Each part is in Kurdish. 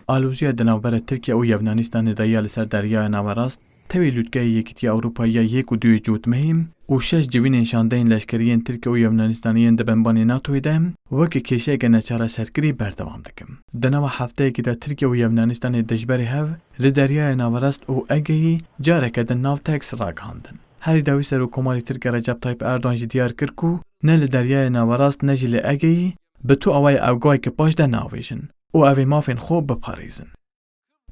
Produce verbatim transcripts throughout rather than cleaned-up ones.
Aloziya di navbera Tirkiye û Yevnanîstanê de ya li ser Deryaya Naverast, tevî lûtkeya Yekîtiya Ewropayî ya yek û duyê cotmehê û şeş civînên şandeyên leşkerî yên Tirkiye û Yevnanîstanê yên di binbanê NATOyê de weke kêşeyeke neçareserkirî berdewam dikin. Di nava hefteyekê de Tirkiye û Yevnanîstanê dijberê hev li Deryaya Naverast û Egeyî careke din nav teks ragihandin. Herî dawî Serokkomarê Tirkiye Recep Tayyip Erdogan jî diyar kir ku ne li Deryaya Naverast ne jî li Egeyî bi tu awayê ew gaveke paş de navêjin û ev ê mafên xwe biparêzin.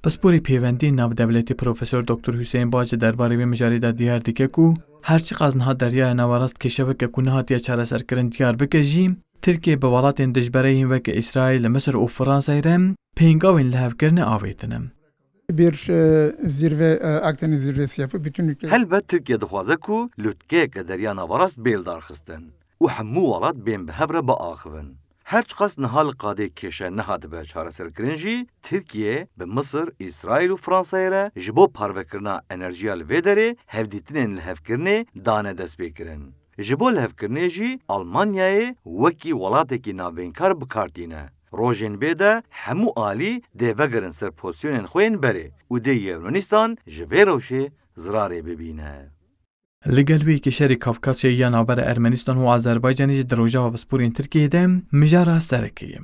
Pisporê pêvendiyên navdewletî Profesor Doktor Huseyîn Baci derbarê vê mijarê de diyar dike ku her çiqas niha Deryaya Naverast kêşeweke ku nehatiye çareserkirin diyar bike jî, Tirkiye bi welatên dijberê yên weke Îsraîl, Misir û Fransayê re pêngavên lihevkirine avêtine. Bir e, zirve, e, Akdeniz zirvesi yapıp bütün ülke Helbet Tirkiye dixwaze ku lûtkeyeke Derya Naverast bê lidarxistin û hemû welat bên bi hev re biaxivin. Her çiqas niha li qadê kêşe nehatibe çareserkirin jî, Tirkiye bi Misir, Îsraîl û Fransayê re ji bo parvekirina enerjiya li vê derê hevdîtinên lihevkirinê dane destpêkirin. Ji bo lihevkirinê jî Almanyayê wekî welatekî navbeynkar bi kar tîne. Rojên bê de hemû alî dê vegerin ser pozîsyonên xwe yên berê û dê Yewnanistan ji vê rewşê zirarê bibîne. Li gel wê yekê şerê Kafkasyayê ya navbera Ermenistan û Azerbaycanê jî di rojeva pisporên Tirkiyeyê de mijara sereke ye.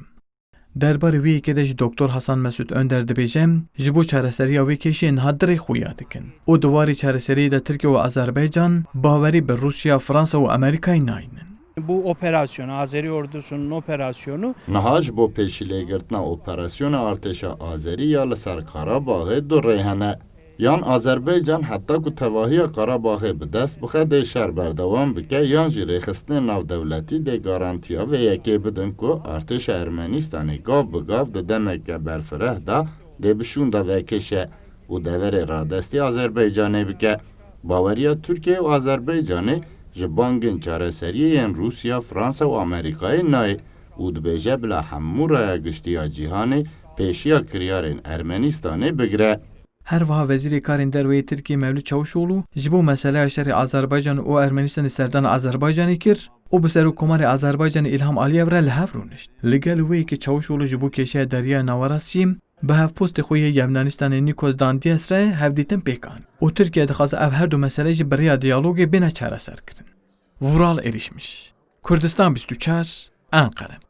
Derbarê wê yekê de jî Doktor Hasan Mesûd Önder dibêje, ji bo çareseriya wê kêşeyê niha du rê xuya dikin û di warê çareseriyê de Tirkiye û Azerbaycan bawerî bi Rûsya, Fransa û Amerîkayê nayînin. Bu operasyon, Azeri ordusunun operasyonu Niha ji bo pêşîlêgirtina operasyona artêşa Azerî ya li ser Qarabaxê du rê hene. Yan Azerbaycan heta ku tevahiya Qarabaxê bi dest bixe dê şer berdewam bike, yan jî rêxistinên navdewletî dê garantiya vê yekê bidin ku artêşa Ermenistanê gav bi gav di demeke berfireh de dê bi şûnda vekêşe û deverê radestî Azerbaycanê bike. Baweriya Tirkiye û Azerbaycanê ji bangên çareseriyê yên Rûsya, Fransa û Amerîkayê nayê û dibêje bila hemû raya giştî ya cîhanê pêşiya kiryarên Ermenistanê bigire. Her wiha Wezîrê Karên Derve yê Tirkiyê Mevlût Çavuşoglu ji bo meseleya şerê Azerbaycan û Ermenistanê serdana Azerbaycanê kir û bi Serokkomarê Azerbaycanê Îlham Aliyev re li hev rûnişt. Li gel wê yekê Çavuşoglu ji bo kêşeya Deryaya Naverast jî bi hevpostê xwe yê Yevnanistanê Nikos Dandias re hevdîtin pêk an û Tirkiye dixwaze ev her du mesele jî bi rêya diyalogê bêne çareserkirin. Vural Erişmiş, Kurdistan bîst û çar, Enqere.